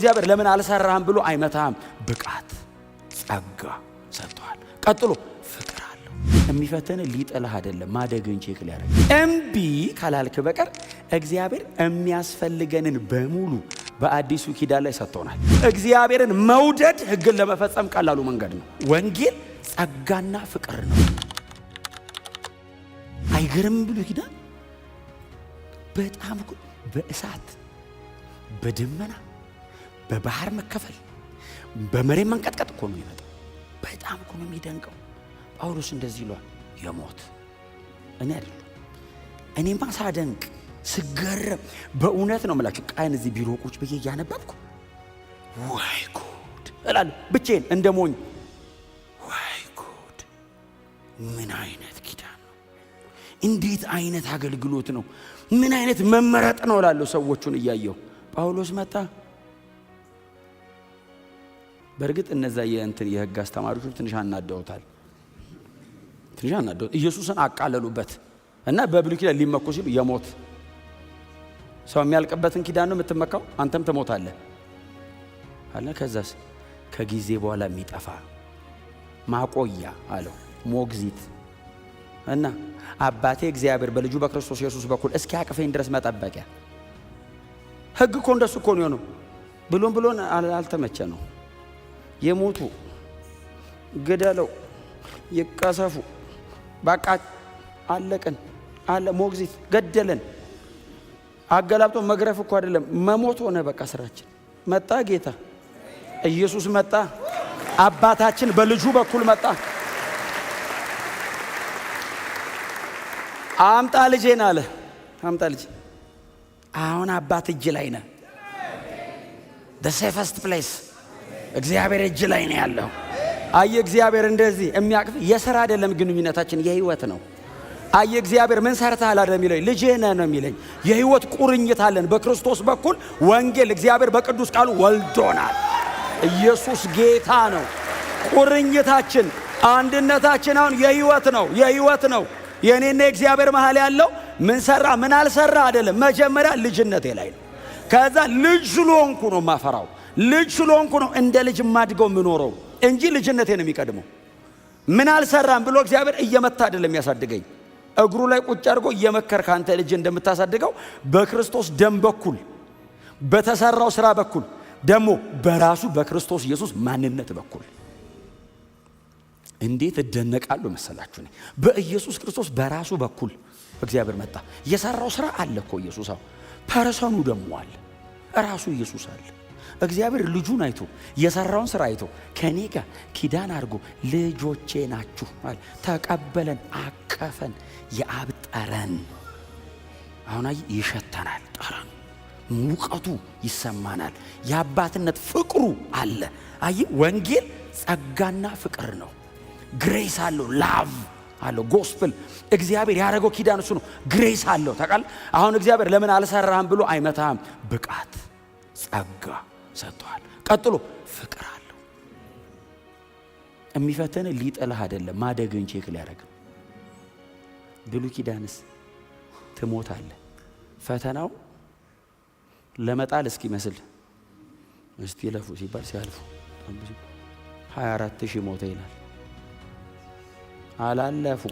እግዚአብሔር ለምን አልሰራህም ብሎ አይመታህም። ብቃት ጸጋ ሰጥቷል። ቀጥሎ ፍቅር አለው። የሚፈትን ሊጥልህ አይደለም፣ ማደግን check ሊያደርግ። እምቢ ካላልክ በቀር እግዚአብሔር የሚያስፈልገንን በሙሉ በአዲሱ ኪዳን ላይ ሰጥቶናል። እግዚአብሔርን መውደድ ሕግን ለመፈጸም ቀላሉ መንገድ ነው። ወንጌል ጸጋና ፍቅር ነው። አይገርም? ብሉይ ኪዳን በጣም በእሳት፣ በደመና፣ በባህር መከፈል፣ በመሬት መንቀጥቀጥ እኮ ነው የሚመጣው። በጣም እኮ ነው የሚደንቀው። ጳውሎስ እንደዚህ ይሏል፣ የሞት እኔ አይደለሁ። እኔማ ሳደንቅ ስገረም በእውነት ነው የምላችሁ። ቀን እዚህ ቢሮ ቁጭ ብዬ እያነበብኩ ወይ ጉድ እላለሁ ብቻዬን እንደ ሞኝ። ወይ ጉድ! ምን አይነት ኪዳን ነው? እንዴት አይነት አገልግሎት ነው? ምን አይነት መመረጥ ነው እላለሁ ሰዎቹን እያየሁ። ጳውሎስ መጣ። በእርግጥ እነዛ የእንትን የህግ አስተማሪዎቹ ትንሽ አናደውታል፣ ትንሽ አናደውት። ኢየሱስን አቃለሉበት እና በብሉይ ኪዳን ሊመኩ ሲሉ የሞት ሰው የሚያልቅበትን ኪዳን ነው የምትመካው፣ አንተም ትሞታለህ አለ። ከዛስ ከጊዜ በኋላ የሚጠፋ ማቆያ አለው፣ ሞግዚት። እና አባቴ እግዚአብሔር በልጁ በክርስቶስ ኢየሱስ በኩል እስኪያቅፈኝ ድረስ መጠበቂያ። ህግ እኮ እንደሱ እኮ ነው የሆነው። ብሎን ብሎን አልተመቸ ነው። የሞቱ ግደለው፣ ይቀሰፉ፣ በቃ አለቅን አለ። ሞግዚት ገደለን። አገላብጦ መግረፍ እኮ አይደለም፣ መሞት ሆነ በቃ ስራችን። መጣ ጌታ ኢየሱስ መጣ። አባታችን በልጁ በኩል መጣ። አምጣ ልጄን አለ። አምጣ ልጄ። አሁን አባት እጅ ላይ ነህ። The safest place እግዚአብሔር እጅ ላይ ነው ያለው። አየ እግዚአብሔር እንደዚህ የሚያቅፍ የስራ አይደለም፣ ግንኙነታችን የህይወት ነው። አየ እግዚአብሔር ምን ሰርተሃል አይደለም የሚለኝ፣ ልጄ ነህ ነው የሚለኝ። የህይወት ቁርኝት አለን በክርስቶስ በኩል። ወንጌል እግዚአብሔር በቅዱስ ቃሉ ወልዶናል። ኢየሱስ ጌታ ነው። ቁርኝታችን፣ አንድነታችን አሁን የህይወት ነው፣ የህይወት ነው። የእኔና የእግዚአብሔር መሀል ያለው ምን ሰራ ምን አልሰራ አይደለም። መጀመሪያ ልጅነቴ ላይ ነው። ከዛ ልጅ ስለሆንኩ ነው የማፈራው። ልጅ ስለሆንኩ ነው እንደ ልጅ የማድገው የምኖረው እንጂ ልጅነቴ ነው የሚቀድመው። ምን አልሰራም ብሎ እግዚአብሔር እየመታ አይደለም የሚያሳድገኝ። እግሩ ላይ ቁጭ አድርጎ እየመከር ከአንተ ልጅ እንደምታሳድገው በክርስቶስ ደም በኩል በተሰራው ስራ በኩል ደግሞ በራሱ በክርስቶስ ኢየሱስ ማንነት በኩል እንዴት እደነቃለሁ መሰላችሁ። እኔ በኢየሱስ ክርስቶስ በራሱ በኩል እግዚአብሔር መጣ። የሰራው ስራ አለ እኮ ኢየሱስ። አሁን person ኡ ደግሞ አለ፣ ራሱ ኢየሱስ አለ። እግዚአብሔር ልጁን አይቶ፣ የሰራውን ስራ አይቶ ከኔ ጋር ኪዳን አድርጎ ልጆቼ ናችሁ አለ። ተቀበለን፣ አቀፈን፣ የአብ ጠረን አሁን አይ ይሸተናል። ጠረኑ ሙቀቱ ይሰማናል። የአባትነት ፍቅሩ አለ። አይ ወንጌል ጸጋና ፍቅር ነው። Grace አለው፣ love አለው። Gospel እግዚአብሔር ያደረገው ኪዳን እሱ ነው። Grace አለው። ታውቃለህ። አሁን እግዚአብሔር ለምን አልሰራህም ብሎ አይመታህም። ብቃት ጸጋ ሰጥቷል። ቀጥሎ ፍቅር አለው። የሚፈትን ሊጥልህ አይደለም፣ ማደግን check ሊያደርግ ነው። ብሉይ ኪዳንስ ትሞታለህ። ፈተናው ለመጣል እስኪመስል እስቲ ለፉ ሲባል ሲያልፉ 24,000 ሞተ ይላል። አላለፉ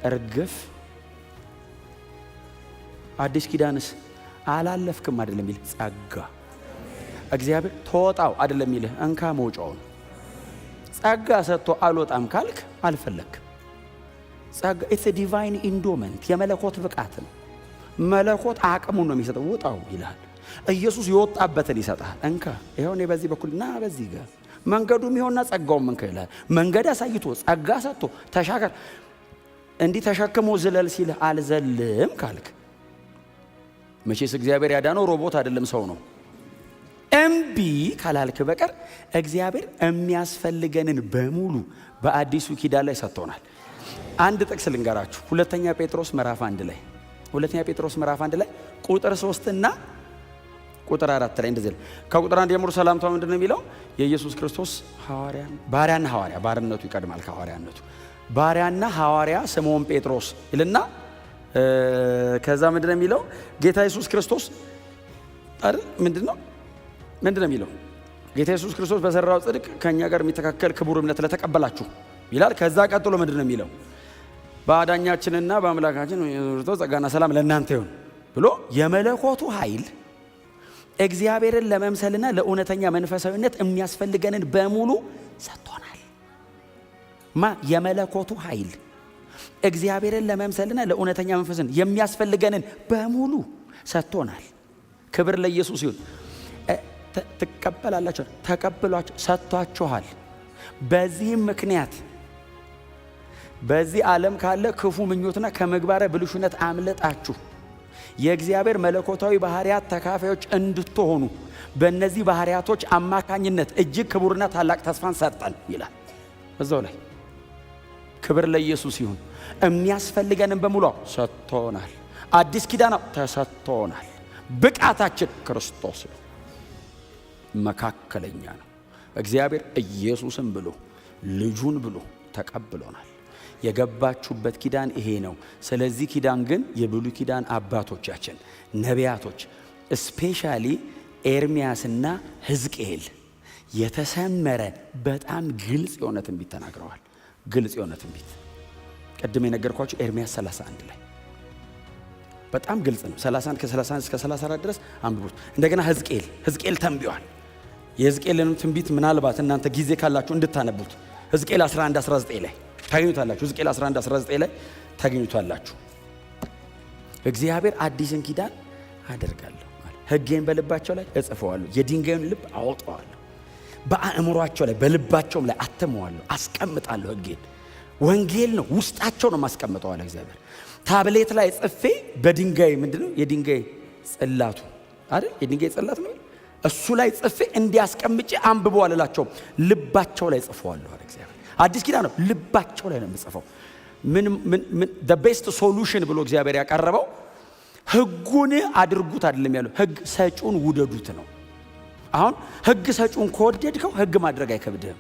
እርግፍ። አዲስ ኪዳንስ አላለፍክም አይደለም የሚልህ፣ ጸጋ። እግዚአብሔር ተወጣው አይደለም የሚልህ፣ እንካ መውጫውን። ጸጋ ሰጥቶ አልወጣም ካልክ አልፈለክም። ጸጋ it's divine endowment፣ የመለኮት ብቃት ነው። መለኮት አቅሙን ነው የሚሰጠው። ውጣው ይልሃል። ኢየሱስ የወጣበትን ይሰጣል። እንካ ይኸው እኔ በዚህ በኩል ና፣ በዚህ ጋር መንገዱም ይኸውና ጸጋውም እንካ ይልሃል። መንገድ አሳይቶ ጸጋ ሰጥቶ ተሻገር፣ እንዲህ ተሸክሞ ዝለል ሲልህ አልዘልም ካልክ መቼስ እግዚአብሔር ያዳነው ሮቦት አይደለም፣ ሰው ነው። እምቢ ካላልክ በቀር እግዚአብሔር የሚያስፈልገንን በሙሉ በአዲሱ ኪዳን ላይ ሰጥቶናል። አንድ ጥቅስ ልንገራችሁ። ሁለተኛ ጴጥሮስ ምዕራፍ 1 ላይ፣ ሁለተኛ ጴጥሮስ ምዕራፍ 1 ላይ ቁጥር 3 እና ቁጥር 4 ላይ እንደዚህ ይላል። ከቁጥር 1 ጀምሮ ሰላምታው ምንድን ነው የሚለው? የኢየሱስ ክርስቶስ ሐዋርያ፣ ባሪያና ሐዋርያ፣ ባርነቱ ይቀድማል ከሐዋርያነቱ። ባሪያና ሐዋርያ ስምዖን ጴጥሮስ ይልና ከዛ ምንድን ነው የሚለው? ጌታ ኢየሱስ ክርስቶስ አይደል? ምንድን ነው የሚለው? ጌታ ኢየሱስ ክርስቶስ በሰራው ጽድቅ ከእኛ ጋር የሚተካከል ክቡር እምነት ለተቀበላችሁ ይላል። ከዛ ቀጥሎ ምንድን ነው የሚለው? በአዳኛችንና በአምላካችን ክርስቶስ ጸጋና ሰላም ለእናንተ ይሁን ብሎ የመለኮቱ ኃይል እግዚአብሔርን ለመምሰልና ለእውነተኛ መንፈሳዊነት የሚያስፈልገንን በሙሉ ሰጥቶናል። የመለኮቱ ኃይል እግዚአብሔርን ለመምሰልና ለእውነተኛ መንፈስን የሚያስፈልገንን በሙሉ ሰጥቶናል። ክብር ለኢየሱስ ይሁን። ትቀበላላችሁ፣ ተቀብሏችሁ ሰጥቷችኋል። በዚህም ምክንያት በዚህ ዓለም ካለ ክፉ ምኞትና ከምግባረ ብልሹነት አምልጣችሁ የእግዚአብሔር መለኮታዊ ባህሪያት ተካፋዮች እንድትሆኑ በእነዚህ ባህሪያቶች አማካኝነት እጅግ ክቡርና ታላቅ ተስፋን ሰጠን ይላል እዛው ላይ። ክብር ለኢየሱስ ይሁን። የሚያስፈልገንን በሙሉ ሰጥቶናል። አዲስ ኪዳን ተሰጥቶናል። ብቃታችን ክርስቶስ ነው። መካከለኛ ነው። እግዚአብሔር ኢየሱስን ብሎ ልጁን ብሎ ተቀብሎናል። የገባችሁበት ኪዳን ይሄ ነው። ስለዚህ ኪዳን ግን የብሉይ ኪዳን አባቶቻችን ነቢያቶች፣ especially ኤርሚያስና ሕዝቅኤል የተሰመረ በጣም ግልጽ የሆነ ትንቢት ተናግረዋል። ግልጽ የሆነ ትንቢት ቅድም የነገርኳችሁ ኤርሚያስ 31 ላይ በጣም ግልጽ ነው። 31 ከ31 እስከ 34 ድረስ አንብቡት። እንደገና ሕዝቅኤል ተንብዮአል። የሕዝቅኤልንም ትንቢት ምናልባት እናንተ ጊዜ ካላችሁ እንድታነቡት ሕዝቅኤል 11 19 ላይ ታገኙታላችሁ። ሕዝቅኤል 11 19 ላይ ታገኙታላችሁ። እግዚአብሔር አዲስን ኪዳን አደርጋለሁ፣ ሕጌን በልባቸው ላይ እጽፈዋለሁ፣ የድንጋዩን ልብ አወጣዋለሁ፣ በአእምሯቸው ላይ በልባቸውም ላይ አትመዋለሁ፣ አስቀምጣለሁ። ሕጌን ወንጌል ነው፣ ውስጣቸው ነው ማስቀምጠዋል። እግዚአብሔር ታብሌት ላይ ጽፌ በድንጋይ ምንድነው የድንጋይ ጽላቱ አይደል? የድንጋይ ጽላት ነው። እሱ ላይ ጽፌ እንዲያስቀምጬ አንብበው አልላቸውም፣ ልባቸው ላይ ጽፈዋለሁ አለ እግዚአብሔር። አዲስ ኪዳን ነው፣ ልባቸው ላይ ነው የምጽፈው። ምን ምን the best solution ብሎ እግዚአብሔር ያቀረበው ሕጉን አድርጉት አይደለም ያለው፣ ሕግ ሰጪውን ውደዱት ነው። አሁን ሕግ ሰጪውን ከወደድከው ሕግ ማድረግ አይከብድህም።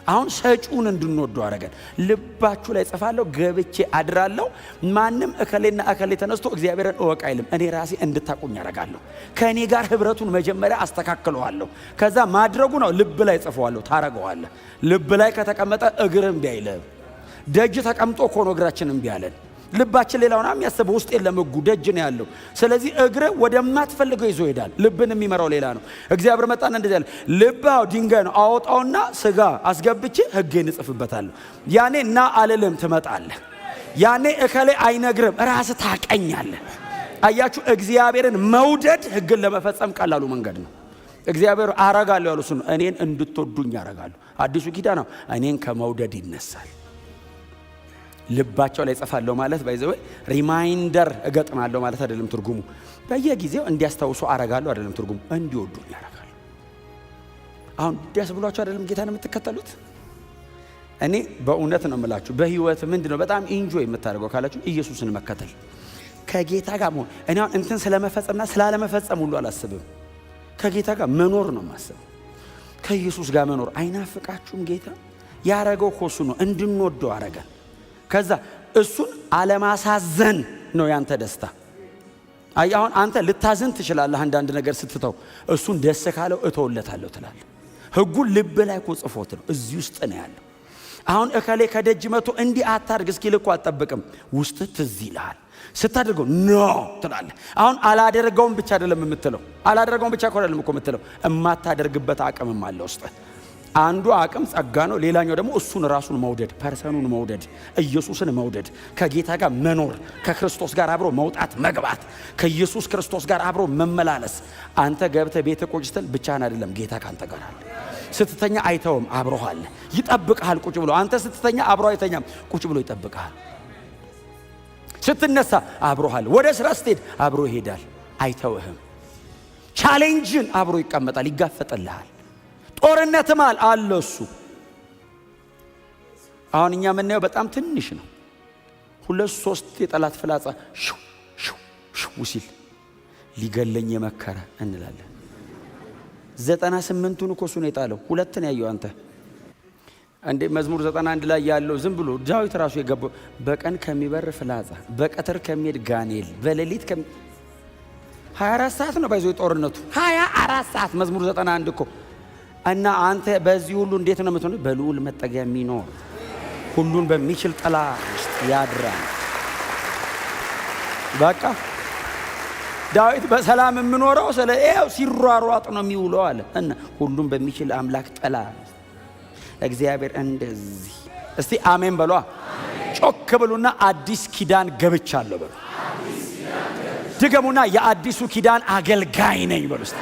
አሁን ሰጪውን እንድንወደው አረገን። ልባችሁ ላይ ጽፋለሁ፣ ገብቼ አድራለሁ። ማንም እከሌና እከሌ ተነስቶ እግዚአብሔርን እወቅ አይልም። እኔ ራሴ እንድታቁኝ አረጋለሁ። ከእኔ ጋር ህብረቱን መጀመሪያ አስተካክለዋለሁ። ከዛ ማድረጉ ነው ልብ ላይ ጽፈዋለሁ። ታረገዋለህ። ልብ ላይ ከተቀመጠ እግር እምቢ አይልም። ደጅ ተቀምጦ እኮ ነው እግራችን እምቢ አለን። ልባችን ሌላውን የሚያስበው ውስጥ የለም፣ ሕጉ ደጅ ነው ያለው። ስለዚህ እግር ወደማትፈልገው ይዞ ይሄዳል። ልብን የሚመራው ሌላ ነው። እግዚአብሔር መጣና እንደዚህ ያለ ልብ ድንጋይ ነው፣ አወጣውና ስጋ አስገብቼ ሕጌን እጽፍበታለሁ። ያኔ ና አልልም፣ ትመጣለህ። ያኔ እከሌ አይነግርም፣ ራስህ ታቀኛለህ። አያችሁ፣ እግዚአብሔርን መውደድ ሕግን ለመፈጸም ቀላሉ መንገድ ነው። እግዚአብሔር አረጋለሁ ያሉ እሱ ነው። እኔን እንድትወዱኝ አረጋለሁ። አዲሱ ኪዳን ነው። እኔን ከመውደድ ይነሳል። ልባቸው ላይ ጽፋለሁ ማለት by the way reminder እገጥማለሁ ማለት አይደለም ትርጉሙ። በየጊዜው እንዲያስታውሱ አረጋለሁ አይደለም ትርጉሙ፣ እንዲወዱኝ አረጋለሁ። አሁን ደስ ብሏችሁ አይደለም ጌታን የምትከተሉት? እኔ በእውነት ነው የምላችሁ፣ በህይወት ምንድን ነው በጣም enjoy የምታደርገው ካላችሁ ኢየሱስን መከተል፣ ከጌታ ጋር መሆን። እኔ አሁን እንትን ስለመፈጸምና ስላለመፈጸም ሁሉ አላስብም። ከጌታ ጋር መኖር ነው የማስበው። ከኢየሱስ ጋር መኖር አይናፍቃችሁም? ጌታ ያረገው እኮ እሱ ነው፣ እንድንወደው አረገን። ከዛ እሱን አለማሳዘን ነው ያንተ ደስታ። አይ አሁን አንተ ልታዝን ትችላለህ አንዳንድ ነገር ስትተው፣ እሱን ደስ ካለው እተውለታለሁ ትላለህ። ህጉን ልብ ላይ እኮ ጽፎት ነው፣ እዚህ ውስጥ ነው ያለው። አሁን እከሌ ከደጅ መጥቶ እንዲህ አታድርግ እስኪል እኮ አትጠብቅም። ውስጥ ትዝ ይልሃል። ስታደርገው no ትላለህ። አሁን አላደርገውም ብቻ አይደለም የምትለው፣ አላደርገውም ብቻ እኮ አይደለም እኮ የምትለው፣ የማታደርግበት አቅምም አለ ውስጥ። አንዱ አቅም ጸጋ ነው። ሌላኛው ደግሞ እሱን ራሱን መውደድ፣ person ኡን መውደድ፣ ኢየሱስን መውደድ፣ ከጌታ ጋር መኖር፣ ከክርስቶስ ጋር አብሮ መውጣት መግባት፣ ከኢየሱስ ክርስቶስ ጋር አብሮ መመላለስ። አንተ ገብተህ ቤት ቁጭ ስትል ብቻህን አይደለም፣ ጌታ ካንተ ጋር አለ። ስትተኛ አይተውም፣ አብሮህ አለ፣ ይጠብቅሃል። ቁጭ ብሎ አንተ ስትተኛ አብሮ አይተኛም፣ ቁጭ ብሎ ይጠብቅሃል። ስትነሳ አብሮህ አለ። ወደ ስራ ስትሄድ አብሮ ይሄዳል፣ አይተውህም። ቻሌንጅን አብሮ ይቀመጣል፣ ይጋፈጥልሃል። ጦርነት መሃል አለ እሱ። አሁን እኛ የምናየው በጣም ትንሽ ነው። ሁለት ሶስት የጠላት ፍላጻ ሽው ሽው ሽው ሲል ሊገለኝ የመከረ እንላለን። 98ቱን እኮ እሱ ነው የጣለው። ሁለትን ያየው አንተ እንዴ? መዝሙር 91 ላይ ያለው ዝም ብሎ ዳዊት ራሱ የገባው በቀን ከሚበር ፍላጻ፣ በቀትር ከሚሄድ ጋኔል፣ በሌሊት 24 ሰዓት ነው ባይዞ ጦርነቱ፣ 24 ሰዓት። መዝሙር 91 እኮ። እና አንተ በዚህ ሁሉ እንዴት ነው የምትሆነው? በልዑል መጠጊያ የሚኖር ሁሉን በሚችል ጥላ ውስጥ ያድራል። በቃ ዳዊት በሰላም የምኖረው ስለ ይኸው ሲሯሯጥ ነው የሚውለው አለ። እና ሁሉን በሚችል አምላክ ጥላ እግዚአብሔር እንደዚህ። እስቲ አሜን በሏ። ጮክ በሉና አዲስ ኪዳን ገብቻለሁ በሉ። ድገሙና የአዲሱ ኪዳን አገልጋይ ነኝ በሉ እስቲ።